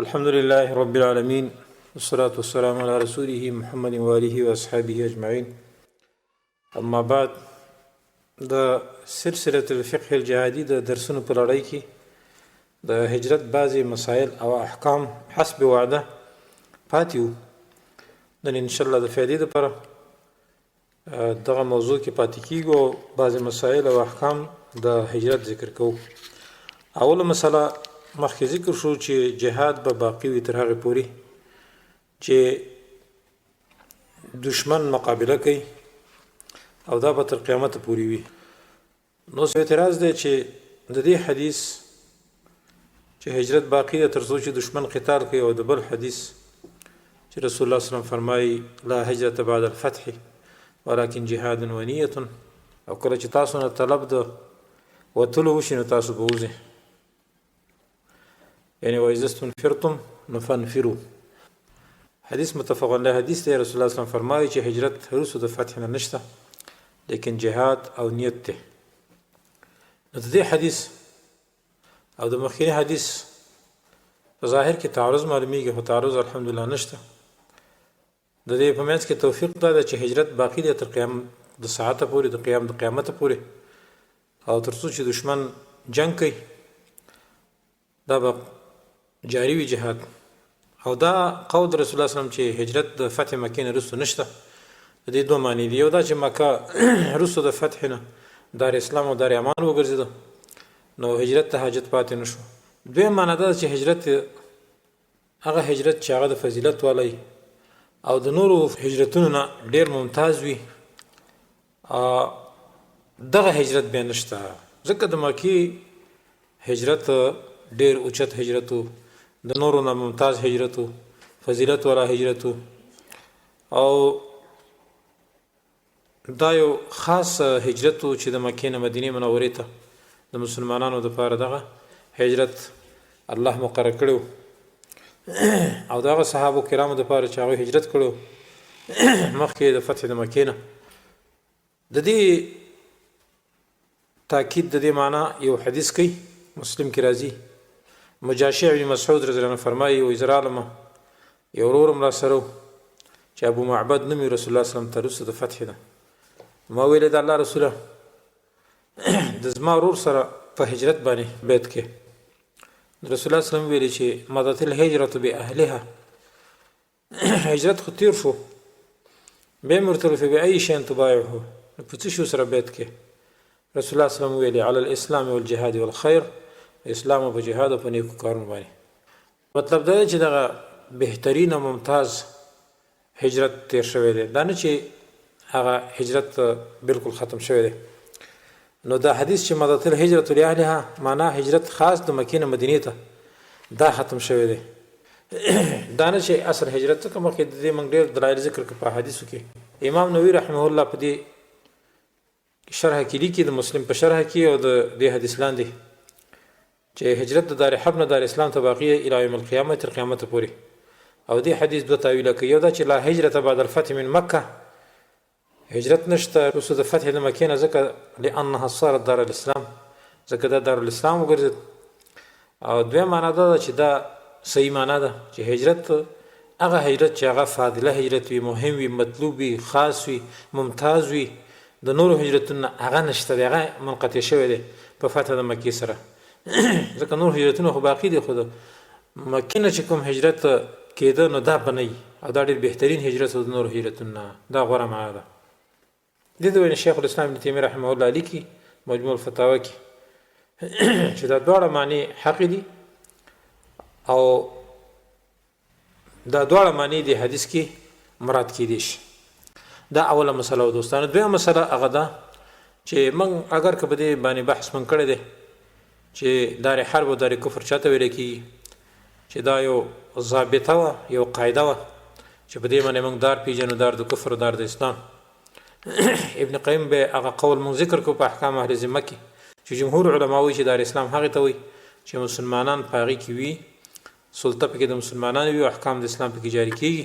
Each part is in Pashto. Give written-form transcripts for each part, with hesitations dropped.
الحمد لله رب العالمين والصلاة والسلام على رسوله محمد وآله وأصحابه أجمعين أما بعد د سلسلة الفقه الجهادي د درسونو په لړۍ کې د هجرت بعضې مسایل او احکام حسب وعده پاتې وو. نن انشاءالله د فایدې لپاره دغه موضوع کې پاتې کیږو او بعضې مسایل او احکام د هجرت ذکر کوو. اوله مسله مخکې ذکر شو چې جهاد به باقي وي تر هغې پورې چې دشمن مقابله کوي او دا به تر قیامت پورې وي. نو اوس اعتراض دی چې د دې حدیث چې هجرت باقی ده تر څو چې دشمن قتال کوي او د بل حدیث چې رسول الله صلی الله علیه وسلم فرمایي لا هجرت بعد الفتح ولكن جهاد ونیه، او کله چې تاسو نه طلب د وتلو وشي نو تاسو به وځئ، یعنی واذا استنفرتم نو فانفروا. حدیث متفق علیه حدیث دی. رسول الله صلی الله علیه وسلم فرمایي چې هجرت وروسته د فتح نه نشته، لیکن جهاد او نیت دی. نو د دې حدیث او د مخکینی حدیث په ظاهر کې تعارض معلومیږي، خو تعارض الحمدلله نشته. د دې په منځ کې توفیق دا ده چې هجرت باقی دی تر قیام د ساعته پورې، د قیام د قیامت پورې، او تر څو چې دشمن جنگ کوي دا به جاری وي جهاد. او دا قول رسول الله صلی الله علیه وسلم چې هجرت د فتح مکې نه وروسته نشته، د دې دوه معنی دي. یو دا چې مکه وروسته د فتح نه دار اسلام او دار امان وګرځېده، نو هجرت ته حاجت پاتې نشو. دویم معنی دا چې هجرت هغه هجرت چې هغه د فضیلت والی او د نورو هجرتونو نه ډیر ممتاز وي، دغه هجرت بیا نشته، ځکه د مکې هجرت ډیر اوچت هجرت و، د نورو نه ممتاز هجرت و، فضیلت والا هجرت و، او دا یو خاص هجرت و چې د مکې نه مدینې منورې ته د مسلمانانو دپاره دغه هجرت الله مقرر کړی او دغه صحابو کرامو دپاره چې هغوی هجرت کړو مخکې د فتح د مکې نه. د دې تاکید د دې معنی یو حدیث کوي، مسلم کې راځي، مجاشع بن مسعود رضی الله عنه فرمایي وایي زه راغلم یو ورور هم راسره چې ابو معبد نوم رسول الله صلی الله علیه وسلم ته وروسته د فتح ده. ما ویلې د الله رسوله د زما ورور سره په هجرت باندې بیت کې. رسول الله صلی الله علیه وسلم ویلي چې مضت الهجرة بأهلها، هجرت خو تیر شو، بیا مې ورته وویل بأي شيء تبايعه، نو په څه شي سره بیت کې؟ رسول الله صلی الله علیه وسلم ویلي علی الاسلام والجهاد والخير، اسلام او په جهاد او په نیکو کارونو باندې. مطلب دا دی چې دغه بهترین او ممتاز هجرت تیر شوی دی، دا نه چې هغه هجرت بالکل ختم شوی دی. نو دا حدیث چې مضت الهجرة لاهلها معنا هجرت خاص د مکې نه مدینې ته دا ختم شوی دی، دا نه چې اصل هجرت. ځکه مخکې د دې موږ ډېر دلایل ذکر کړ په حدیثو کې. امام نووي رحمه الله په دې شرح کې لیکي، د مسلم په شرح کې او د دې حدیث لاندې، چې هجرت د دار حرب نه دار اسلام ته باقي دی الی یوم القیامه، تر قیامت پورې. او دې حدیث دوه تاویله کوي، یو دا چې لا هجرت بعد الفتح من مکه، هجرت نشته وروسته د فتح د مکې نه، ځکه لانها صارت دار الاسلام، ځکه دا دار الاسلام وګرځېد. او دویمه معنا دا ده چې دا صحیح معنا ده چې هجرت هغه هجرت چې هغه فاضله هجرت وي، مهم وي، مطلوب وي، خاص وي، ممتاز وي د نورو هجرتونو نه، هغه نشته دی، هغه منقطع شوی دی په فتح د مکې سره، ځکه نور هجرتونه خو باقي دي، خو د مکې نه چې کوم هجرت کېده نو دا به نه وي، او دا ډېر بهترین هجرت د نورو هجرتونو نه، دا غوره معنا ده. دې ته ویل شیخ الاسلام ابن تیمیه رحمه الله لیکي مجموع الفتاوا کې چې دا دواړه معنی حق دي، او دا دواړه معنی دی حدیث کې مراد کې دي شي. دا اوله مسله و دوستانو. دویمه مسله هغه ده چې موږ اگر که په دې باندې بحث مونږ کړی دی چې دار حرب او دار کفر چاته ویل کېږي، چې دا یو ضابطه وه، یو قاعده وه چې په دې باندې موږ دار پیژنو، دار د کفر او دار د اسلام. ابن قیم به هغه قول مونږ ذکر کو په احکام اهل ذمه کې چې جمهور علما وایي چې دار اسلام هغه ته وایي چې مسلمانان په هغې کې وي، سلطه پکې د مسلمانانو وي او احکام د اسلام پکې جاري کیږي.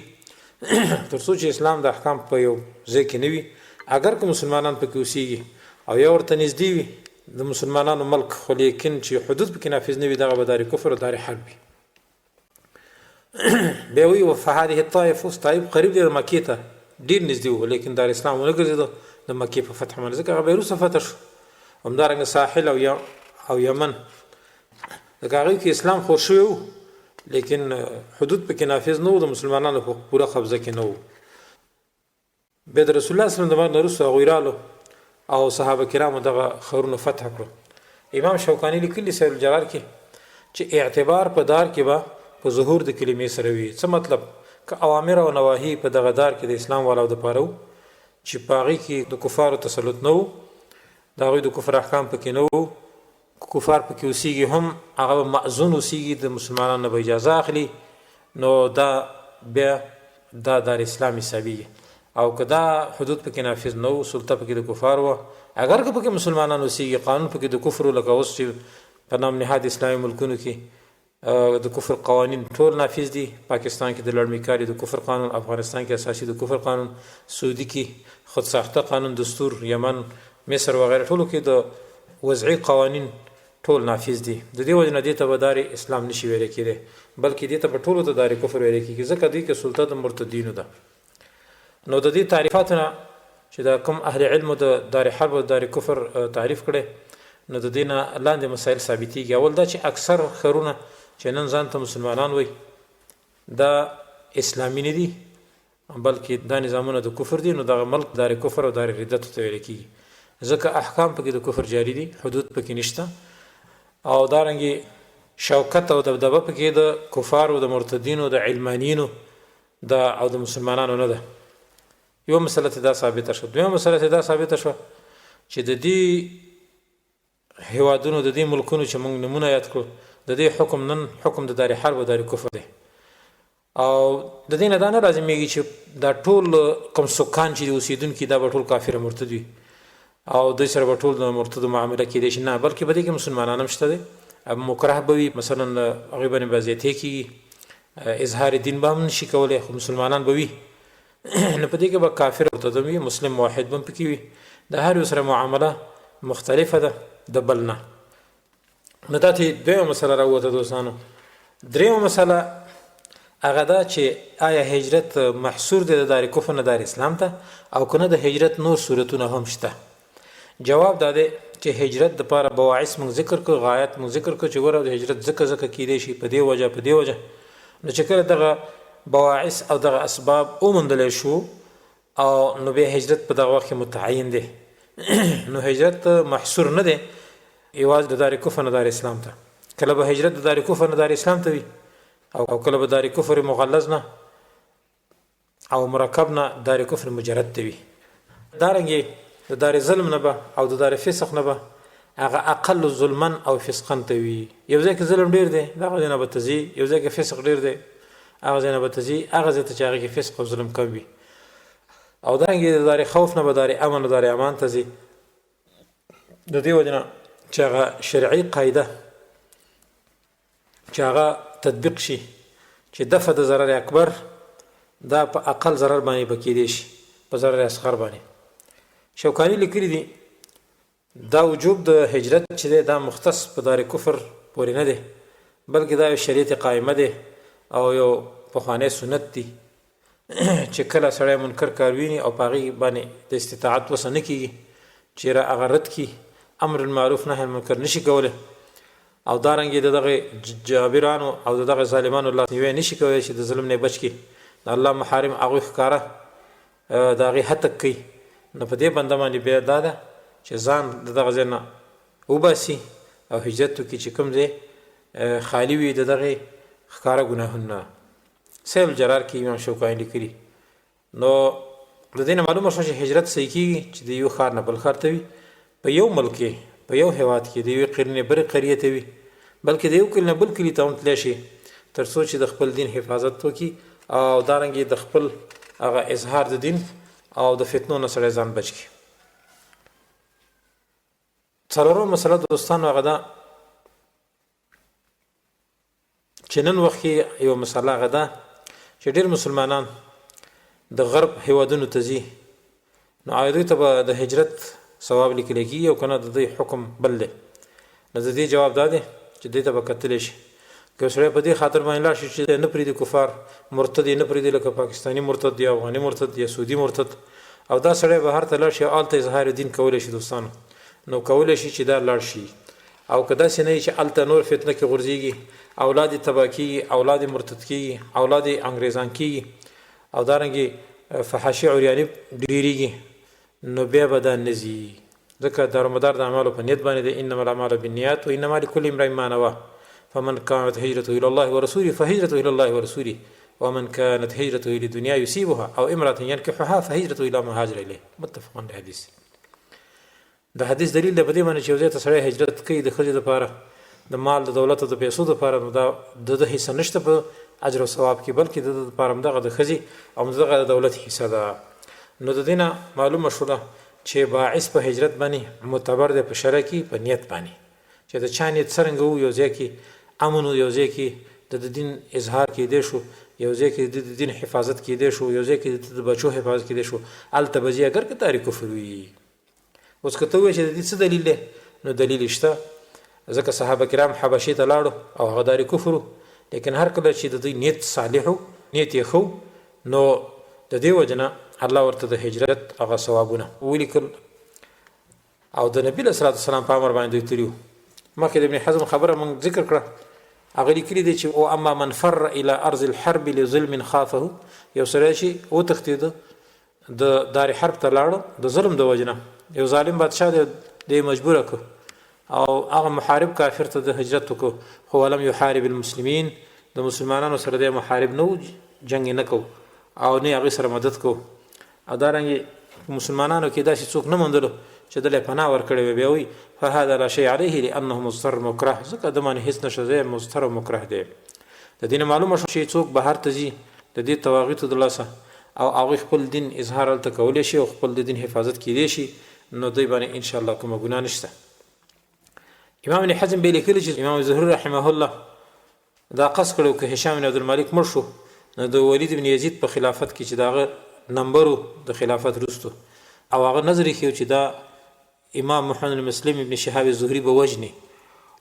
تر څو چې اسلام د احکام په یو ځای کې نه وي، اګر که مسلمانان پکې اوسیږي او یا ورته نږدې وي د مسلمانانو ملک، خو لیکن چې حدود پکې نافذ نه وي، دغه به دار کفر او دار حرب وي. بیا وی فهذه الطائف، اوس طائف قریب دی مکې ته، ډیر نږدې و، لیکن دار اسلام ونه ګرځېده د مکې په فتح باندې، ځکه هغه بیا وروسته فتح شو. همدارنګه ساحل او یمن، ځکه هغوی کې اسلام خور شوی و، لیکن حدود پکې نافذ نه و، د مسلمانانو په پوره قبضه کې نه و. بیا د رسول الله صلی الله علیه وسلم د مرګ نه وروسته هغوی رالو او صحابه کرامو دغه ښارونه فتح کړو. امام شوکاني لیکلي سیل الجرار کې چې اعتبار په دار کې به په ظهور د کلمې سره وي. څه مطلب؟ که اوامر او نواهی په دغه دار کې د اسلام والاو دپاره وو چې په هغې کې د کفارو تسلط نه وو، د هغوی د کفر احکام پکې نه وو، که کفار پکې اوسیږي هم هغه به مأذون اوسیږي، د مسلمانانو نه به اجازه اخلي، نو دا بیا دا دار اسلام حسابیږي. او که دا حدود پکې نافذ نه وو، سلطه پکې د کفار وه، اګر که پکې مسلمانان اوسیږي، قانون پکې د کفر، لکه اوس چې په نام نهاد اسلامي ملکونو کې د کفر قوانین ټول نافذ دي، پاکستان کې د لړمي کاري د کفر قانون، افغانستان کې اساسي د کفر قانون، سعودي کې خود ساخته قانون دستور، یمن، مصر وغیره ټولو کې د وضعي قوانین ټول نافذ دي. د دې وجې نه دې ته به دار اسلام نشي ویل کېدی، بلکې دې ته به ټولو ته دار کفر ویل کېږي، ځکه دوی کې سلطه د مرتدینو ده. نو د دې تعریفاتو نه چې دا کوم اهل علم د دار حرب او دار کفر تعریف کړي، نو د دې نه لاندې مسایل ثابتېږي. اول دا چې اکثر ښارونه چې نن ځان ته مسلمانان وایي دا اسلامي نه دي، بلکې دا نظامونه د کفر دي، نو دغه ملک دار کفر او دار ردت ته ویل کېږي، ځکه احکام پکې د کفر جاري دي، حدود پکې نشته، او دارنګې شوکت او دبدبه پکې د کفارو، د مرتدینو، د علمانیینو ده او د مسلمانانو نه ده. یوه مسله ته دا ثابته شوه. دویمه مسله ته دا ثابته شوه چې د دې هیوادونو، د دې ملکونو چې موږ نمونه یاد کړو، د دې حکم نن حکم د دار حرب او دار کفر دی. او د دې نه دا نه لازمېږي چې دا ټول کوم سکان چې د اوسېدونکي دا به ټول کافر مرتد وي او دوی سره به ټول د مرتدو معامله کېدای شي، نه، بلکې په دې کې مسلمانان هم شته دی، مکره به وي، مثلا هغوی باندې به زیاتی کېږي، اظهار دین به هم نشي کولی، خو مسلمانان به وي. نو په دې کې به کافر مرتد هم وي، مسلم موحد به هم پکې وي، د هر یو سره معامله مختلفه ده د بل نه. نو دا چې دویمه مسله راووته دوستانو. درېیمه مسله هغه دا چې آیا هجرت محصور دی د دار کفر نه دار اسلام ته او که نه د هجرت نور صورتونه هم شته؟ جواب دا دی چې هجرت د پاره بواعث موږ ذکر کړ، غایت موږ ذکر کړ چې ګوره د هجرت ځکه ځکه کیدای شي، په دې وجه په دې وجه. نو چې کله دغه بواعث او دغه اسباب وموندلی شو او نو بیا هجرت په دغه وخت کې متعین دی. نو هجرت محصور نه دی یوازې د دار کفر نه دار اسلام ته. کله به هجرت د دار کفر نه دار اسلام ته وي او کله به دار کفر مغلظ نه او مرکب نه دار کفر مجرد ته وي. دارنګې د دار ظلم نه به او د دار فسق نه به هغه اقل ظلما او فسقا ته وي. یو ځای کې ظلم ډیر دی، دغه ځای نه به ته ځې، یو ځای کې فسق ډیر دی، هغه ځای نه به ته ځې، هغه ځای ته چې هغې کې فسق او ظلم کم وي. او دارنګې د دار خوف نه به دار امن او دار امان ته ځې. د دې وجې نه چې هغه شرعي قاعده چې هغه تطبیق شي چې دفع د ضرر اکبر دا په اقل ضرر باندې به کېدی شي په ضرر اصغر باندې. شوکاني لیکلي دي دا وجوب د هجرت چې دی دا مختص په دار کفر پورې نه دی، بلکې دا یو شریعت قائمه دی او یو پخوانی سنت دی چې کله سړی منکر کار ویني او په هغې باندې د استطاعت وسه نه کېږي چې را هغه رد کړي، امر بالمعروف نهی المنکر نشي کولی او دارنګې د دغه جابرانو او د دغه ظالمانو لاسنیوی نشي کولی چې د ظلم نه بچ کړي، د الله محارم هغوی ښکاره د هغې هتک کوي، نو په دې بنده باندې بیا دا ده چې ځان د دغه ځای نه وباسي او هجرت وکړي چې کوم ځای خالي وي د دغې ښکاره ګناهونو نه. سیل الجرار کې امام شوکاني لیکلي. نو د دې نه معلومه شوه چې هجرت صحیح کېږي چې د یو ښار نه بل ښار ته وي، په یو ملک کې، په یو هېواد کې د یوې قریې نه بلې قریې ته وي، بلکې د یو کلي نه بل کلي ته هم تللی شي، تر څو چې د خپل دین حفاظت وکړي او دارنګې د خپل هغه اظهار د دین او د فتنو نه سړی ځان بچ کړي. څلورمه مسله دوستانو هغه ده چې نن وخت کې یوه مسله هغه ده چې ډېر مسلمانان د غرب هیوادونو ته ځي، نو آیا دوی ته به د هجرت ثواب لیکل کېږي او که نه د دوی حکم بل دی؟ نو د دې جواب دا دی چې دوی ته به کتلی شي. که یو سړی په دې خاطر باندې لاړ شي چې نه پرېږدي کفار مرتد یې نه پرېږدي، لکه پاکستاني مرتد یا افغاني مرتد یا سعودي مرتد، او دا سړی بهر ته لاړ شي او هلته اظهار دین کولی شي دوستانو، نو کولی شي چې دا لاړ شي. او که داسې نه وي چې هلته نور فتنه کې غورځېږي، اولاد یې تباه کېږي، اولاد یې مرتد کېږي، اولاد یې انګرېزان کېږي، او دارنګې فحاشي عریاني ډېرېږي، نو بیا به دا نه ځي، ځکه دارومدار د اعمالو په نیت باندې دی، انما الاعمال بالنیات و انما لكل امرئ ما نوى فمن كانت هجرته الى الله ورسوله فهجرته الى الله ورسوله ومن كانت هجرته لدنيا يصيبها او امرأة ينكحها فهجرته الى ما هاجر اليه. متفق علیه حدیث. د حدیث دلیل دی په دې باندې چې یو ځای ته سړی هجرت کوي د ښځې لپاره، د مال، د دولت او د پیسو لپاره، نو دا د ده حصه نشته په اجر او ثواب کې، بلکې د ده لپاره همدغه د ښځې او همدغه د دولت حصه ده. نو د دې نه معلومه شوله چې باعث په هجرت باندې معتبر دی په شرع کې په نیت باندې، چې د چا نیت څرنګه وو، یو ځای کې امن و، یو ځای کې د د دین اظهار کېدی شو، یو ځای کې د د دین حفاظت کېدی شو، یو ځای کې د د بچو حفاظت کېدی شو، هلته به ځي اګر که دار کفر وي. اوس که ته ووایې چې د دې څه دلیل دی، نو دلیل یې شته، ځکه صحابه کرام حبشې ته لاړو او هغه دار کفر و، لیکن هر کله چې د دوی نیت صالح و، نیت یې ښه و، نو د دې وجې نه الله ورته د هجرت هغه ثوابونه ولیکل او د نبي علیه الصلاة والسلام په امر باندې دوی تللي وو. مخکې د ابن حزم خبره موږ ذکر کړه، هغه لیکلي دي چې او اما من فر الى ارض الحرب لظلم خافه، یو سړی چې وتښتېده د دار حرب ته لاړ د ظلم د وجې نه، یو ظالم بادشاه دی، دی مجبور کړ او هغه محارب کافر ته د هجرت وکړ، خو ولم یحارب المسلمین، د مسلمانانو سره دی محارب نه و، جنګ یې نه کو او نه یې هغوی سره مدد کو، او دارنګې په مسلمانانو کې داسې څوک نه موندلو چې ده له پناه ورکړې وي، بیا وایي فهذا لا شیء علیه لأنه مضطر مکره، ځکه ده باندې هېڅ نشته، دی مضطر او مکره دی. د دې نه معلومه شوه چې څوک بهر ته ځي د دې طواغیتو د لاسه او هغوی خپل دین اظهار هلته کولی شي او خپل د دین حفاظت کیدی شي، نو دوی باندې ان شاء الله کومه ګناه نشته. امام ابن حزم به لیکلي چې امام زهري رحمه الله دا قصد کړو که هشام بن عبدالملک مړ شو، نو د ولید بن یزید په خلافت کې چې د هغه نمبر و د خلافت وروسته، او هغه نظر ایښی چې دا امام محمد بن مسلم ابن شهاب الزهري به وژني،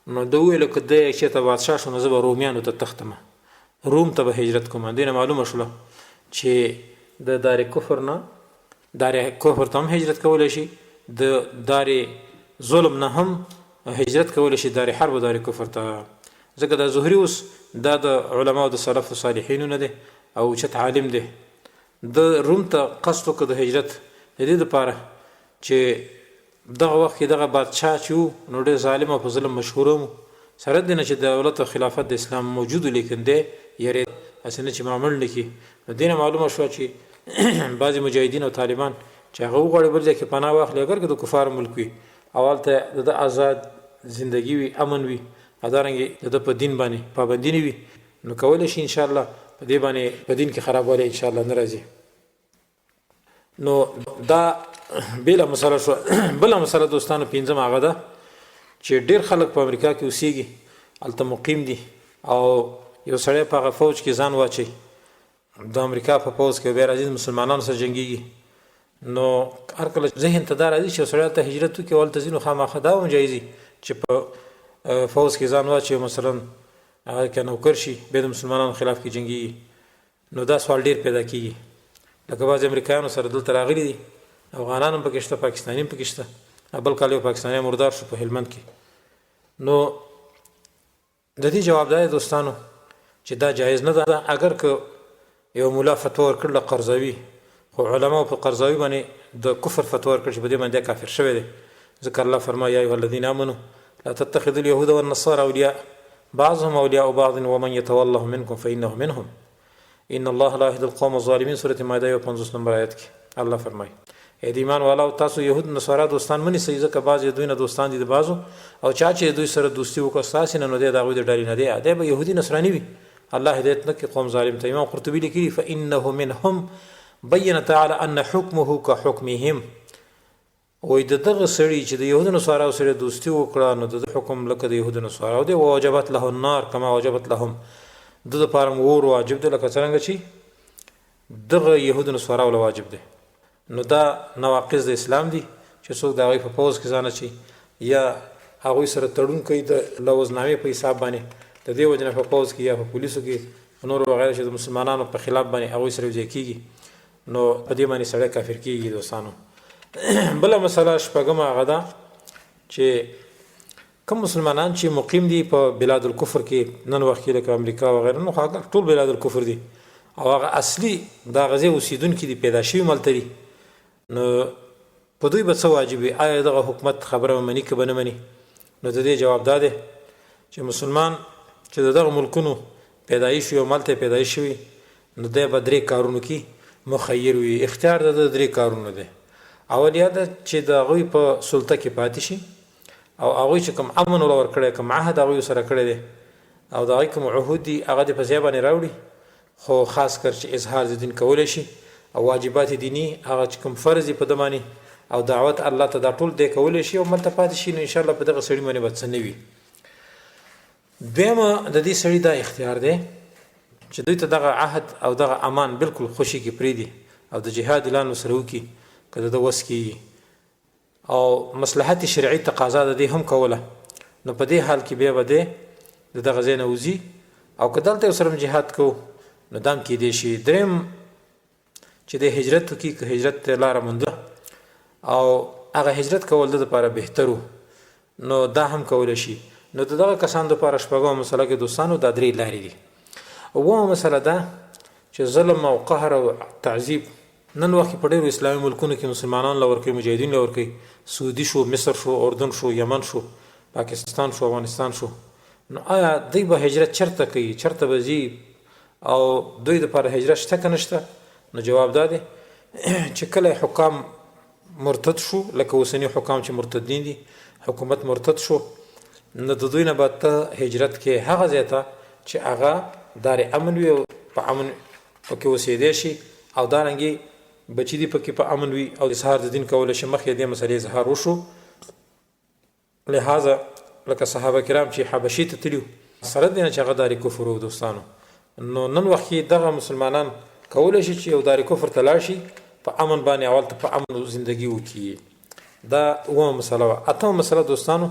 نو ده وویل که دی چېرته بادشاه شو نو زه به رومیانو ته تښتم، روم ته به هجرت کوم. دې نه معلومه شوله چې د دار کفر نه دار کفر ته هم هجرت کولی شي، د دار ظلم نه هم هجرت کولی شي دار حرب او دار کفر ته، ځکه دا زهري اوس دا د علماو د سلف صالحینو نه دی او اوچت عالم دی. ده روم ته قصد وکړ د هجرت د دې لپاره چې دغه وخت کې دغه بادشاه چې وو نو ډېر ظالم او په ظلم مشهور هم وو، سره دې نه چې دولت او خلافت د اسلام موجود و لیکن دی یرېد هسې نه چې ما مړ نه کړي. نو دې نه معلومه شوه چې بعضې مجاهدین او طالبان چې هغه وغواړي بل ځای کې پناه واخلي اګر که د کفارو ملک وي او هلته د ده ازاد زندګي وي، امن وي او دارنګې د ده په دین باندې پابندي نه وي، نو کولی شي ان شاء الله په دې باندې په دین کې خرابوالی ان شاء الله نه راځي. نو دا بیله مسله شو. بله مسله دوستانو پنځمه هغه ده چې ډیر خلک په امریکا کې اوسېږي، هلته مقیم دي، او یو سړی په هغه فوج کې ځان واچوي، د امریکا په پوځ کې، بیا راځي د مسلمانانو سره جنګېږي، نو هر کله ذهن ته دا راځي چې یو سړی هلته هجرت وکړي او هلته ځي، نو خامخا دا هم جایز دي چې په فوځ کې ځان واچوي، مثلا هغه که نوکر شي بیا د مسلمانانو خلاف کې جنګېږي. نو دا سوال ډیر پیدا کیږي، لکه بعضې امریکایانو سره دلته راغلي دي، افغانان هم پکې شته، پاکستاني هم پکې شته. بل کال یو پاکستانی مردار شو په هلمند کې. نو د دې جواب دا دی دوستانو چې دا جایز نه ده، اګر که یو مولا فتوا ورکړله قرضاوي، خو علماو په قرضاوي باندې د کفر فتوا ورکړه چې په دې باندې کافر شوی دی، ځکه الله فرمایي یا ایها الذین آمنو لا تتخذوا اليهود والنصارى اولیاء بعضهم اولیاء بعض ومن يتولهم منكم فانه منهم ان الله لا يهدي القوم الظالمین. سورة مائده 51 نمبر آیت کې الله فرمایي ای د ایمان والاو تاسو یهود نصارا دوستان مه نیسئ، ځکه بعضې دوی نه دوستان دي د بعضو، او چا چې دوی سره دوستي وکړه ستاسې نه نو دی د هغوی د ډلې نه دی، دی به یهودي نصراني وي. الله هدایت نه کوي قوم ظالم ته. امام قرطبي لیکلي فانه منهم بین تعالی ان حکمه کحکمهم، وایي د دغه سړي چې د یهودو نصاراو سره دوستي وکړه نو د ده حکم لکه د یهودو نصاراو دی، ووجبت له النار کما وجبت لهم، د ده دپاره هم اور واجب دی لکه څرنګه چې دغه یهودو نصاراو له واجب دی. نو دا نواقض د اسلام دي چې څوک د هغوی په پوځ کې ځان اچوي یا هغوی سره تړون کوي د لوظنامې په حساب باندې، د د دې وجې نه په پوځ کې یا په پولیسو کې په نورو وغیره چې د مسلمانانو په خلاف باندې هغوی سره یوځای کېږي، نو په دې باندې سړی کافر کېږي دوستانو. بله مسله شپږمه هغه ده چې کوم مسلمانان چې مقیم دي په بلاد الکفر کې نن وخت کې لکه امریکا وغیره، نو هغه ټول بلاد الکفر دي او هغه اصلي د غزې اوسیدونکي دي، پیدا شوي ملته دي، نو په دوی به څه واجب وي؟ آیا دغه حکومت خبره به مني که به نه مني؟ نو د دې جواب دا دی چې مسلمان چې د دغه ملکونو پیدایش وي او ملته پیدایش شوي، نو دی به درې کارونو کې مخیر وي، اختیار د ده درې کارونو دی. اول یا ده چې د هغوی په سلطه کې پاتې شي او هغوی چې کوم امن ور ورکړی، کوم عهد هغوی سره کړی دی او د هغوی کوم عهود دي هغه دې په ځای باندې راوړي، خو خاص کر چې اظهار د دین کولی شي او واجبات دیني هغه چې کوم فرض دي په ده باندې او دعوت الله ته دا ټول دی کولی شي او ملته پاتې شي، نو انشاءالله په دغه سړي باندې به څه نه وي. دویمه د دې سړي دا اختیار دی چې دوی ته دغه عهد او دغه امان بالکل خوشي کې پرېږدي او د جهاد اعلان ورسره وکړي که د ده وس کېږي او مصلحت شرعي تقاضا د دې هم کوله، نو په دې حال کې بیا به دی د دغه ځای نه وځي او که دلته یې سره هم جهاد کوو نو دا هم کېدی شي. دریم چې دی هجرت وکړي، که هجرت ته لاره مونده او هغه هجرت کول د لپاره بهتر و، نو دا هم کولی شي. نو د دغه کسانو لپاره شپږمه مسله کې دوستانو دا درې لارې دي. اوومه مسله ده چې ظلم او قهر او تعذیب نن وخت کې په ډېرو اسلامي ملکونو کې مسلمانان له ورکوي، مجاهدین له ورکوي، سعودي شو، مصر شو، اردن شو، یمن شو، پاکستان شو، افغانستان شو، نو آیا دوی به هجرت چرته کوي، چرته به ځي او دوی دپاره هجرت شته که نشته؟ نو جواب دا دی چې کله حکام مرتد شو، لکه اوسني حکام چې مرتدین دي، حکومت مرتد شو، نو د دوی نه به ته هجرت کې هغه ځای ته چې هغه دار امن وي او په امن پکې اوسېدی شي او دارنګې بچي دي پکې په امن وي او اظهار د دین کولی شي. مخکې د دې مسئلې اظهار وشو، لهذا لکه صحابه کرام چې حبشې ته تللي سره دې نه چې هغه دار کفر و دوستانو، نو نن وخت کې دغه مسلمانان کولی شي چې یو دار کفر ته لاړ شي په امن باندې او هلته په امن زندګي وکړي. دا اوومه مسله وه. اتمه مسله دوستانو،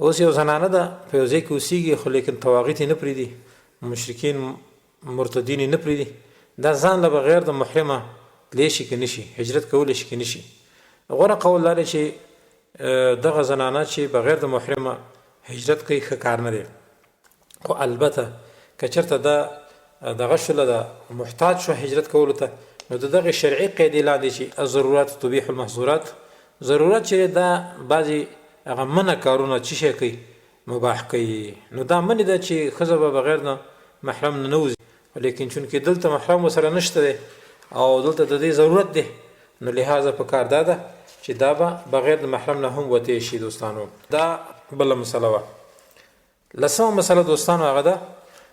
اوس یو زنانه ده په یو ځای کې اوسېږي خو لیکن طواغیت یې نه پرېږدي، مشرکین مرتدین یې نه پرېږدي، دا ځان له بغیر د محرمه تللی شي که نه شي، هجرت کولی شي که نه شي؟ غوره قول دا دی چې دغه زنانه چې بغیر د محرمه هجرت کوي ښه کار نه دی، خو البته که چېرته دا دغه شوله ده محتاج شو هجرت کولو ته، نو د دغې شرعي قاعدې لاندې چې الضرورات تبیح المحظورات، ضرورت چې دا بعضې هغه منع کارونه چې شی کوي مباح کوي، نو دا منې ده چې ښځه به بغیر نه محرم نه نه وځي، لیکن چونکې دلته محرم ورسره نشته دی او دلته د دې ضرورت دی، نو لهذا په کار دا ده چې دا به بغیر د محرم نه هم وتی شي دوستانو. دا بله مسله وه. لسمه مسله دوستانو هغه ده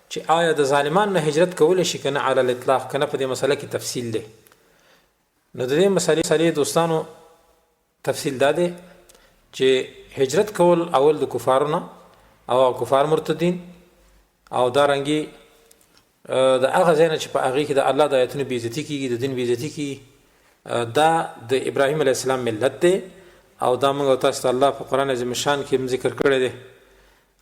چې آیا د ظالمان نه هجرت کولی شي که نه علی الاطلاق، که نه په دې مسله کې تفصیل دی. نو د دې مسلې دوستانو تفصیل دا دی چې هجرت کول اول د کفارو نه او کفار مرتدین او دا رنګي د هغه ځای نه چې په هغې کې د الله د آیتونو بېعزتي کېږي، د دین بېعزتي کېږي، دا د ابراهیم علیه السلام ملت دی او دا موږ تاسو ته الله په قرآن عظیم شان کې هم ذکر کړی دی.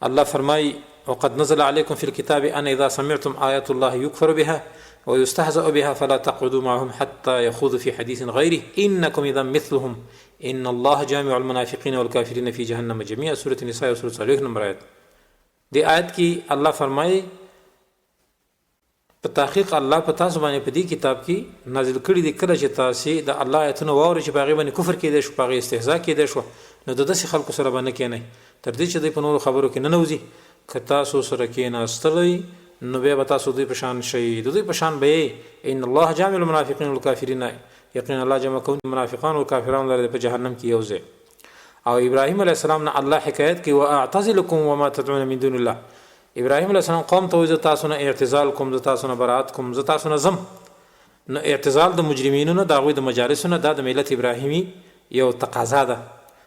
الله فرمایي وقد نزل عليكم في الكتاب أن إذا سمعتم آيات الله يكفر بها ويستهزأ بها فلا تقعدوا معهم حتى يخوضوا في حديث غيره إنكم إذا مثلهم إن الله جامع المنافقين والكافرين في جهنم جميعا. سورة النساء سورة 40 نمبر آیت. دې آیت کې الله فرمایي په تحقیق الله په تاسو باندې په دې کتاب کې نازل کړي دي کله چې تاسو د الله آیتونه واورئ چې په هغې باندې کفر کېدای شو، په هغې استهزا کېدای شو، نو د داسې خلکو سره به نه کښېنئ تر دې چې دوی په نورو خبرو کې ننوځي. که تاسو سره کښېناستلی نو بیا به تاسو دوی په شان شئ، د دوی په شان به یې. ان الله جامع المنافقین والکافرین، یقینا الله جمع کوونکي منافقان او کافران لره په جهنم کې یو ځای. او ابراهیم علیه السلام نه الله حکایت کوي واعتزلکم وما تدعون من دون الله. ابراهیم علیه السلام قوم ته وایي زه تاسو نه اعتزال کوم، زه تاسو نه برائت کوم، زه تاسو نه ځم. نو اعتزال د مجرمینو نه، د هغوی د مجالسو نه، دا د ملت ابراهیمي یو تقاضا ده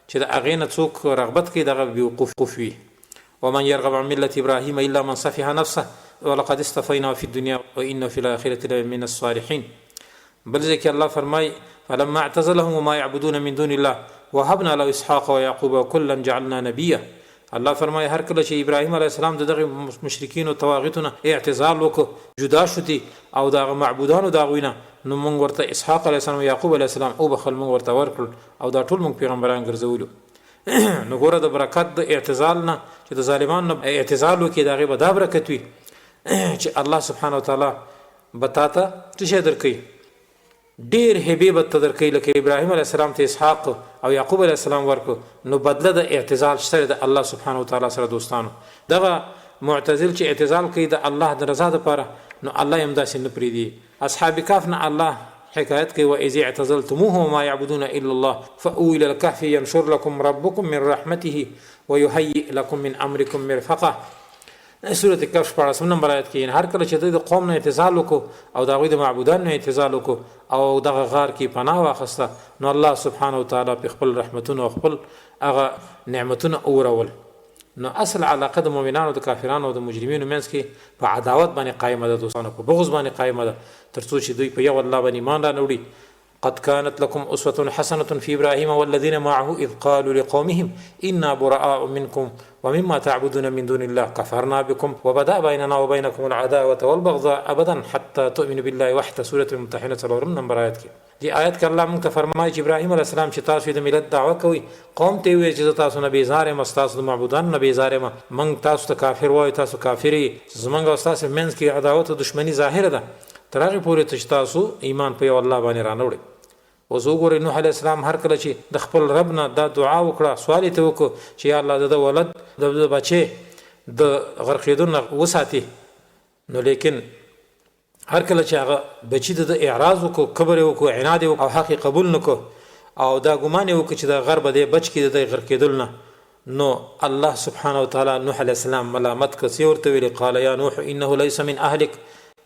چې د هغې نه څوک رغبت کوي دغه بېوقوف وي. ومن يرغب عن ملة ابراهيم الا من سفه نفسه ولقد اصطفيناه في الدنيا وانه في الاخره لمن الصالحين. بل ځای کې الله فرمایي فلما اعتزلهم وما يعبدون من دون الله وهبنا له اسحاق ويعقوب وكلا جعلنا نبيا. الله فرمایي هر کله چې ابراهیم علیه السلام د دغه مشرکینو طواغیتو نه اعتزال وکړ، جدا شو ترې او د هغه معبودانو د هغوی نه، نو مونږ ورته اسحاق علیه السلام او یعقوب علیه السلام وبخښل، مونږ ورته ورکړل او دا ټول مونږ پیغمبران ګرځولو. نو ګوره د برکت د اعتزال نه چې د ظالمانو نه اعتزال وکړي، د هغې به دا برکت وي چې الله سبحانه وتعالی به تا ته څه شی درکوي؟ ډېر هبې به ته درکوي، لکه ابراهیم علیه السلام ته اسحاق او یعقوب علیه السلام ورکړو. نو بدله د اعتزال شته د الله سبحانه وتعالی سره دوستانو. دغه معتزل چې اعتزال کوي د الله د رضا دپاره، نو الله یې هم داسې نه پرېږدي. اصحاب کهف نه الله حکایت کوي، واذ اعتزلتموهم وما يعبدون الا الله فأووا الى الكهف ينشر لكم ربكم من رحمته ويهيئ لكم من امركم مرفقا. سورة کهف شپاړسم نمبر آیت کې، هر کله چې دوی د قوم نه اعتزال وکړو او د هغوی د معبودانو نه اعتزال وکړو او دغه غار کې پناه واخیسته، نو الله سبحانه وتعالی په خپل رحمتونو او خپل هغه نعمتونه اورول. نو اصل علاقه د مؤمنانو د کافرانو او د مجرمینو منځ کې په عداوت باندې قائمه ده دوستانو، په بغض باندې قائمه ده، تر څو چې دوی په یو الله باندې ایمان را نه وړي. قد كانت لكم أسوة حسنة في إبراهيم والذين معه إذ قالوا لقومهم إنا براء منكم ومما تعبدون من دون الله كفرنا بكم وبدا بيننا وبينكم العداوة والبغضاء أبدا حتى تؤمنوا بالله وحده. سورة الممتحنة څلورم نمبر آیت کې دې آیت کې الله موږ ته فرمایي چې ابراهیم علیه السلام چې تاسو د ملت دعوه کوئ، قوم ته ویل چې زه تاسو نه بیزار یم، ستاسو د معبودانو نه بیزار یم، موږ تاسو ته کافر وایو، تاسو کافر یئ، زموږ او ستاسو منځ کې عداوت او دښمني ظاهره ده تر هغې پورې چې تاسو ایمان په یو الله باندې رانه وړئ. اوس وګورئ نوح علیه السلام هر کله چې د خپل رب نه دا دعا وکړه، سوال یې ته وکړ چې یا الله د ده ولد، د ده بچی د غرقېدو نه وساتي، نو لیکن هر کله چې هغه بچی د ده اعراض وکړو، کبر یې وکړو، عناد یې وکړو او حق یې قبول نه کړو او دا ګمان یې وکړ چې دا غر به دی بچ کړي د ده غرقېدلو نه، نو الله سبحانه وتعالی نوح علیه السلام ملامت کړ. څه ورته ویلي؟ قال یا نوح انه لیس من اهلک،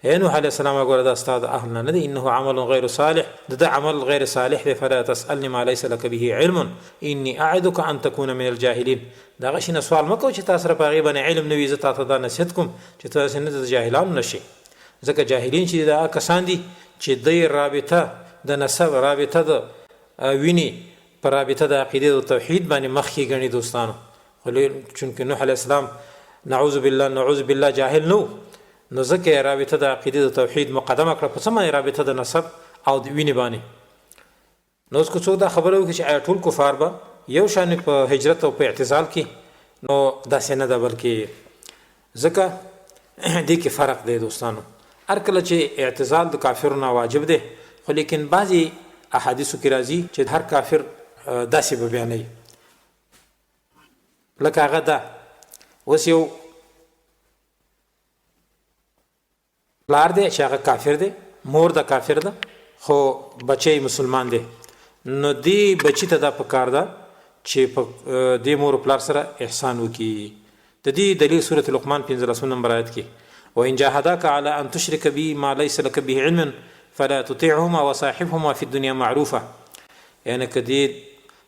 ای نوح علیه السلام ګوره دا ستا د اهل نه نه دی، انه عمل غیر صالح، د ده عمل غیر صالح دی، فلا تسألني ما ليس لك به علم اني اعدک ان تكون من الجاهلین. د هغه شي نه سوال مه کوه چې تا سره په هغې باندې علم نه وي، زه تا ته دا نصیحت کوم چې ته داسې نه د جاهلانو نه شې، ځکه جاهلین چې دا کسان دي چې دی رابطه د نسب، رابطه د وینې په رابطه د عقیدې د توحید باندې مخکې ګڼي دوستانو. خو چونکه نوح علیه السلام نعوذ بالله نعوذ بالله جاهل نه، نو ځکه یې رابطه د عقیدې د توحید مقدمه کړه په څه باندې؟ رابطه د نسب او د وینې باندې. نو اوس که څوک دا خبره وکړي چې آیا ټول کفار به یو شان په هجرت او په اعتزال کې، نو داسې نه ده، بلکې ځکه دې کې فرق دی دوستانو. هر کله چې اعتزال د کافرو نه واجب دی، خو لیکن بعضې احادیثو کې راځي چې هر کافر داسې به بیانوي لکه هغه ده. اوس یو پلار دی چې هغه کافر دی، مور د کافر ده، خو بچی مسلمان دی، نو دی بچی ته دا پکار ده چې په دې مور پلار سره احسان وکړي. د دې دلیل سورة لقمان 15 نمبر آیت کې، وان جاهداک علی ان تشرک بی ما ليس لك به علم فلا تطعهما وصاحبهما في الدنيا معروفا. یعنی که دې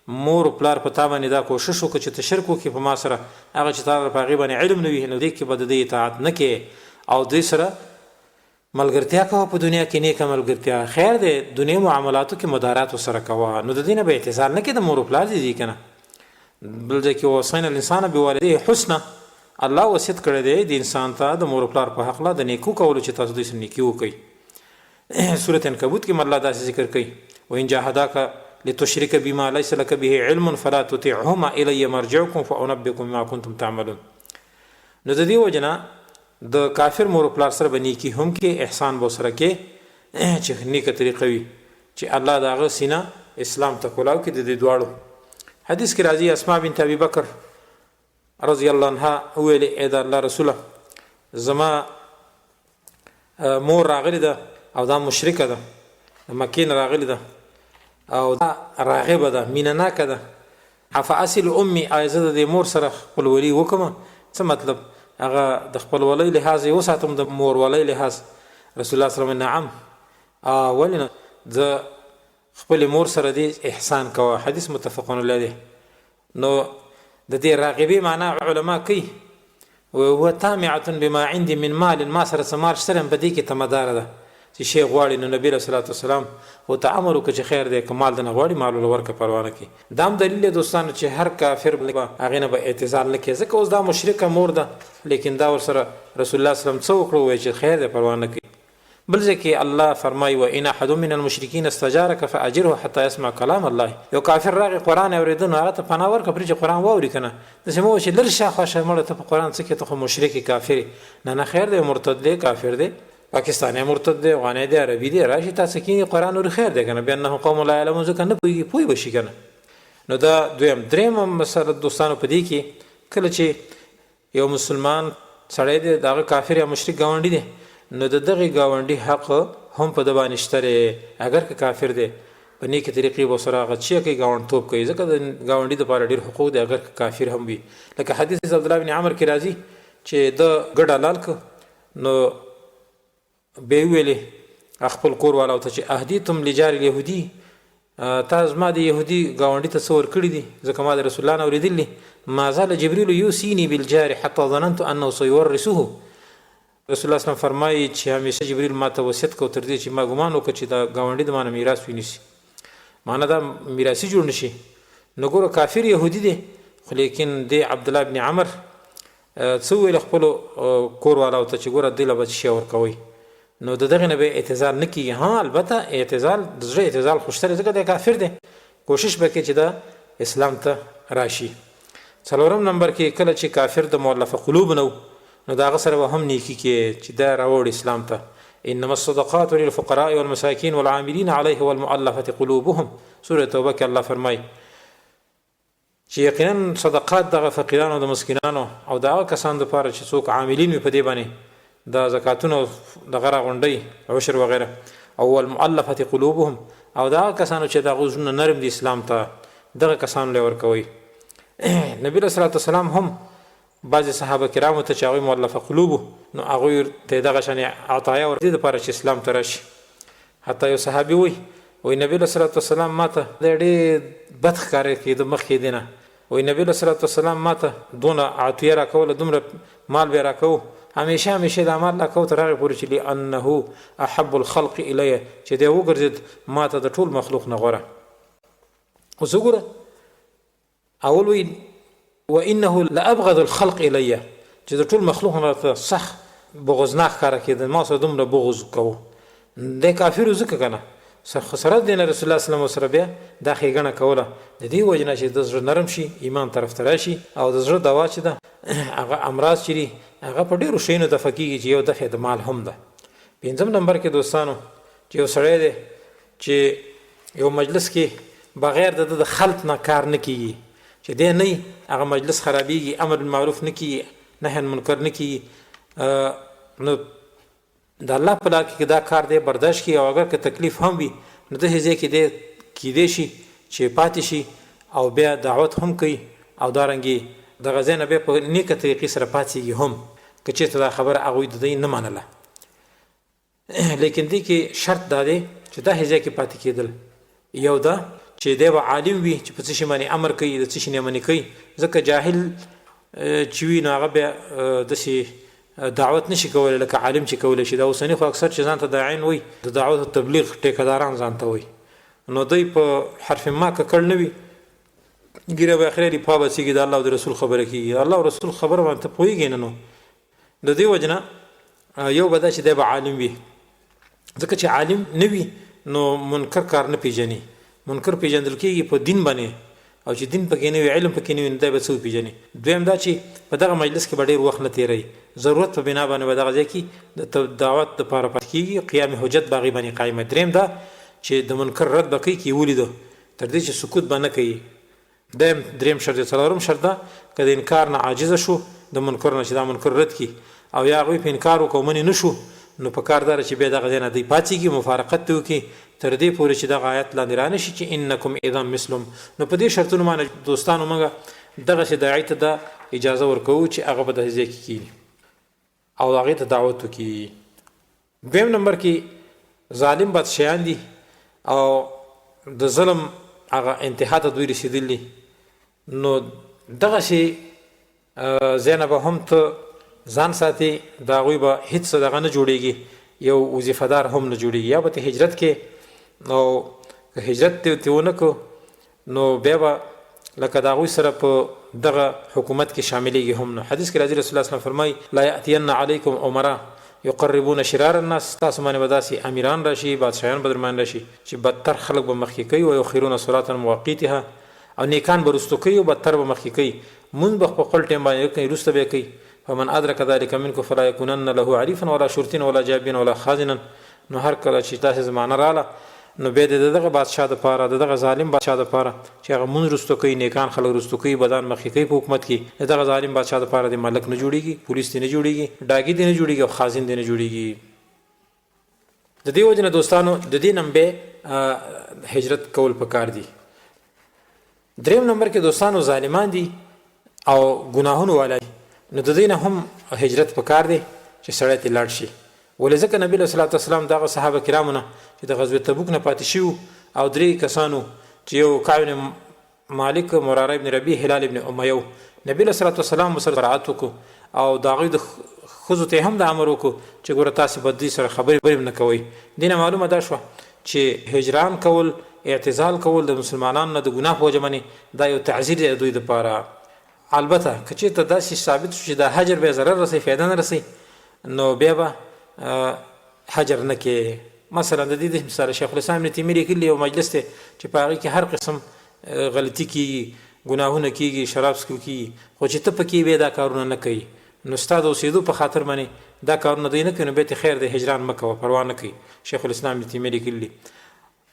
مور او پلار په تا باندې دا کوشش وکړي چې ته شرک وکړې په ما سره، هغه چې تا په هغې باندې علم نه وي، نو دې کې به د دوی اطاعت نه کوې او دوی سره ملګرتیا کوه په دنیا کې، نیکه ملګرتیا خیر دی، دنیا معاملاتو کې مدارات ورسره کوه، نو د دې نه به اعتزال نه کوې، د مور او پلار دې دي که نه. بل ځای کې وصینا الانسان بوالديه حسنا، الله وصیت کړی دی د انسان ته د مور او پلار په حقله د نیکو کولو چې تاسو دوی سره نیکي وکړئ. سورة عنکبوت کې الله داسې ذکر کوي، وان جاهداک لتشرک بما ليس لك به علم فلا تطعهما الی مرجعكم فانبئكم بما كنتم تعملون. نو د دې وجنه د کافر مور پلار سره به نیکی هم کې، احسان به سره کې چې نیکه طریقه وي چې الله د هغه سینه اسلام ته کولاو کې. د دې دواړو حدیث کې راځي، اسماء بنت ابي بکر رضی الله عنها وویل، ای د الله رسوله، زما مور راغلی ده او دا مشرکه ده، د مکې نه راغلی ده او دا راغبه ده، مینه ناکه ده، افاصل امي، آیا زه د دې مور سره خپلولي وکړم؟ څه مطلب؟ هغه د خپلولۍ لحاظ یې وساتم، د مورولۍ لحاظ. رسول الله صلی الله علیه وسلم نعم، ولې نه، د خپلې مور سره دې احسان کوه. حدیث متفق علیه دی. نو د دې راغبې معنا علما کوي، وهو طامعة بما عندي من مال، ما سره څه مال شته په دې کې تمداره ده. چې شی غواړي، نو نبی علیه الصلوة والسلام ورته امر وکړ چې خیر دی، که مال درنه غواړي مال ورله ورکړه، پروا نه کوي. دا هم دلیل دی دوستانو چې هر کافر به هغې نه به اعتزال نه کوي، ځکه اوس دا مشرکه مور ده، لیکن دا ورسره رسول الله صلی الله علیه وسلم څه وکړو؟ وایي چې خیر دی، پروا نه کوي. بل ځای کې الله فرمایي وان احد من المشرکین استجارک فاجره حتی يسمع کلام الله. یو کافر راغی قرآن یې اورېده، نو هغه ته پناه ورکړه، پرې چې قرآن واوري، که نه داسې مه وایه چې لرې شه خوا شه مړه، ته په قرآن څه کې، ته خو مشرک یې، کافر یې. نه نه، خیر دی، مرتد دی، کافر دی، پاکستانی مرتد دی، افغانی دی، عربي دی، راشي تا څه کینی قرآن اوري، خیر دی کنه. بانه قوم لا يعلمون، ځکه نه پوهیږي، پوه به شي کنه. نو دا دویم. دریم مسله دوستانو په دې کې، کله چې یو مسلمان سړی دی، د هغه کافر یا مشرک ګاونډي دی، نو د دغه ګاونډي حق هم په ده باندې شته دی، اګر که کافر دی، په نیکې طریقې به سره هغه چیه کوي، ګاونډتوب کوي، ځکه د ګاونډي دپاره ډېر حقوق دی، اګر که کافر هم وي. لکه حدیث عبدالله بن عمر کې راځي چې ده ګډ حلال که، نو بیا یې وویلې خپل کور والاو ته چې اهدیتم لجار الیهودي، تا زما د یهودي ګاونډي ته څه ورکړي دي؟ ځکه ما د رسول الله نه اورېدلي، ما زال جبریل یوصیني بالجار حتی ظننت انه سیورثه. رسول الله اسلام فرمایي چې همیشه جبریل ما ته وصیت کو، تر دې چې ما ګمان وکړ چې دا ګاونډي د ما نه میراث ونیسي، معنا دا میراثي جوړ نشي. نو ګوره کافر یهودي دی، خو لیکن دی عبدالله بن عمر څه وویل خپلو کور والاو ته چې ګوره دوی له به څه شی ورکوئ، نو د دغې نه به اعتزال نه کېږي. ها البته اعتزال د زړه اعتزال خو شته دی، ځکه دی کافر دی، کوشش به کوي چې دا اسلام ته راشي. څلورم نمبر کې، کله چې کافر د مؤلفه قلوب نه و، نو د هغه سره به هم نیکي کې چې دا راوړي اسلام ته. انما الصدقات للفقراء والمساکین والعاملین علیه والمؤلفة قلوبهم، سوره توبه کې الله فرمایي چې یقینا صدقات دغه فقیرانو، د مسکینانو او د هغه کسانو لپاره چې څوک عاملین وي په دې باندې، د زکاتونو دغه راغونډوي، عشر وغیره، او والمؤلفة قلوبهم، او د هغه کسانو چې د هغو زړونه نرم دي اسلام ته، دغه کسانو له ورکوي. نبی علیه الصلاة والسلام هم بعضې صحابه کرامو ته چې هغوی مؤلفه قلوب وو، نو هغوی ته یې دغه شان عطایا ور دې لپاره چې اسلام ته راشي. حتی یو صحابي وایي، وایي نبی علیه الصلاة والسلام ما ته دی ډېر بد ښکاره کېده مخکې دې نه، وایي نبی علیه الصلاة والسلام ما ته دونه عطیه راکوله، دومره مال به یې راکوو، همیشه همیشه دا مال راکوو تر هغې پورې چې لأنه احب الخلق الی، چې دی وګرځېد ما ته د ټول مخلوق نه غوره. اوس وګوره، اول وی وانه لابغض الخلق الی، چې د ټول مخلوق نه راته سخت بغضناک ښکاره کېده، ما سره دومره بغض کوو، دی کافر و ځکه که نه، خو سره د دې نه رسول الله صلی الله علیه وسلم ورسره بیا دا ښېګڼه کوله، د دې وجې نه چې د زړه نرم شي، ایمان طرف ته راشي. او د زړه دوا چې ده، هغه امراض چې دي، هغه په ډېرو شیونو دفع کېږي، چې یو دفع د مال هم ده. پنځم نمبر کې دوستانو، چې یو سړی دی چې یو مجلس کې بغیر د ده د خلط نه کار نه کیږي، چې دی نه وي هغه مجلس خرابیږي، امر بالمعروف نه کیږي، نهی عن منکر نه کیږي، نو د الله په لار کې دا کار دی برداشت کړي، او اګر که تکلیف هم وي، نو داسې ځای کې دی کیدی شي چې پاتې شي او بیا دعوت هم کوي، او دارنګې دغه ځای نه بیا په نیکه طریقې سره پاڅیږي هم، که چېرته دا خبره هغوی د دوی نه منله. لیکن دې کې شرط دا دی چې دا ځای کې پاتې کېدل، یو دا چې دی به عالم وي چې په څه شي باندې امر کوي، د څه شي نه منې کوي، ځکه جاهل چې وي نو هغه بیا داسې دعوت نشي کولی لکه عالم چې کولی شي. دا اوسني خو اکثر چې ځان ته داعین وایي، د دعوت او تبلیغ ټیکهداران ځان ته وایي، نو دوی په حرف ما ککړ نه وي، ږیره به یې خریلي، پا به څیږي، د الله او د رسول خبره کېږي، د الله او رسول خبره باندې ته پوهېږې نه. نو د دې وجه نه یو به دا چې دی به عالم وي، ځکه چې عالم نه وي نو منکر کار نه پیژني. منکر پیژندل کېږي په دین باندې، او چې دین پکې نه وي، علم پکې نه وي، نو دی به څه وپیژني؟ دویم دا چې په دغه مجلس کې به ډېر وخت نه تېروي، ضرورت په بنا باندې به دغه ځای کې د دعوت دپاره پاتې کېږي، قیام حجت به هغې باندې قایم. دریم دا چې د منکر رد به کوي که یې ولیده، تر دې چې سکوت به نه کوي. دا دریم شرط دی. څلورم شرط دا که د انکار نه عاجز شو، د منکر نه چې دا منکر رد کړي، او یا هغوی په انکار وکړو او منې نه شو، نو په کار دا ده چې بیا دغه ځای نه دوی پاڅېږي، مفارقت دې وکړي، تر دې پورې چې دغه آیت لاندې رانه شي چې انکم اذا مثلهم. نو په دې شرطونو باندې دوستانو موږ دغسې داعي ته دا اجازه ورکوو چې هغه په داسې ځای کې کښېني او هغې ته دعوت وکړي. دویم نمبر کې ظالم بادشاهان دي او د ظلم هغه انتها ته دوی رسېدلي، نو دغسې ځای نه به هم ته ځان ساتې، د هغوی به هېڅ دغه نه جوړېږي. یو وظیفه دار هم نه جوړیږي. یا به ته هجرت کې، نو که هجرت دې ونه کړو نو بیا به لکه د هغوی سره په دغه حکومت کې شاملېږي هم نه. حدیث کې راځي رسول الله صلی الله علیه وسلم فرمایي لا یأتین علیکم امرا یقربون شرار الناس، تاسو باندې به داسې امیران راشي، بادشاهان به در باندې راشي چې بدتر خلک به مخکې کوي، ویؤخرون صلاة مواقیتها، او نیکان به وروسته کوي او بدتر به مخکې کوي، مونځ به په خپل ټایم باندې کوي وروسته به یې کوي. فمن ادرک ذلک منکم فلا یکونن له عریفا ولا شرطیا ولا جابیا ولا خازنا. نو هر کله چې داسې زمانه راله نو بیا د دغه بادشاه دپاره، د دغه ظالم بادشاه دپاره چې هغه مونځ وروسته کوي، نیکان خلک وروسته کوي، بدان مخکې کوي په حکومت کې، د دغه ظالم بادشاه دپاره دې ملک نه جوړیږي، پولیس دې نه جوړیږي، ډاګي دې نه جوړیږي او خازن دې نه جوړیږي. د دې وجې نه دوستانو د دې نمبه هجرت کول پکار دي. دریم نمبر کې دوستانو ظالمان دي او ګناهونو والا دي، نو د دې نه هم هجرت پکار دی چې سړی ترې لاړ شي. ولې ځکه نبی علیه الصلاة والسلام دغه صحابه کرامو نه چې د غزوه تبوک نه پاتې شوي او درې کسانو چې یو کعب بن مالک، مراره ابن ربیع، هلال ابن امیه وو، نبی علیه الصلاة والسلام ورسره براعت وکړو او د هغوی د ښځو ته هم دا امر وکړو چې ګوره تاسې به دوی سره خبرې هم نه کوئ. دې نه معلومه دا شوه چې هجران کول، اعتزال کول د مسلمانانو نه د ګناه په وجه باندې دا یو تعذیر دی د دوی لپاره. البته که چېرته داسې ثابت شو چې دا هجر به ضرر رسوي، فایده نه رسوي، نو بیا به هجر نه کې. مثلا د دې د مثال شیخ الاسلام ابن تیمیه لیکلي یو مجلس دی چې په هغې کې هر قسم غلطي کیږي، ګناهونه کیږي، شراب څښل کیږي، خو چې ته پکې بیا دا کارونه نه کوي نو ستا د اوسېدو په خاطر باندې دا کارونه دوی نه کوي، نو بیا ته خیر دی، هجران مه کوه، پروا نه کوي. شیخ الاسلام ابن تیمیه لیکلي دي.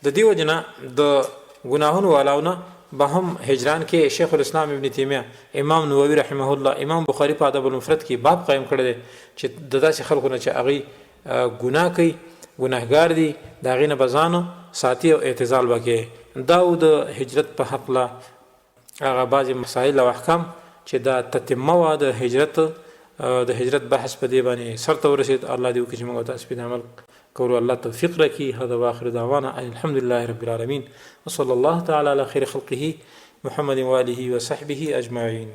د دې وجې نه د ګناهونو والاو نه به هم هجران کې شیخ الاسلام ابن تیمیه، امام نووي رحمه الله، امام بخاري په ادب المفرد کې باب قایم کړی دی چې د داسې خلکو نه چې هغوی ګناه کوي، ګناهګار دي، د هغې نه به ځان ساتي او اعتزال به کوي. دا و د هجرت په هکله هغه بعضې مسایل او احکام چې دا تتمه وه د هجرت. د هجرت بحث په دې باندې سر ته ورسېد. الله دې وکړي چې موږ او تاسو په عمل کولو الله توفیق راکړي. هذا واخر دعوانا ان الحمد لله رب العالمين وصلى الله تعالى على خير خلقه محمد واله وصحبه اجمعين.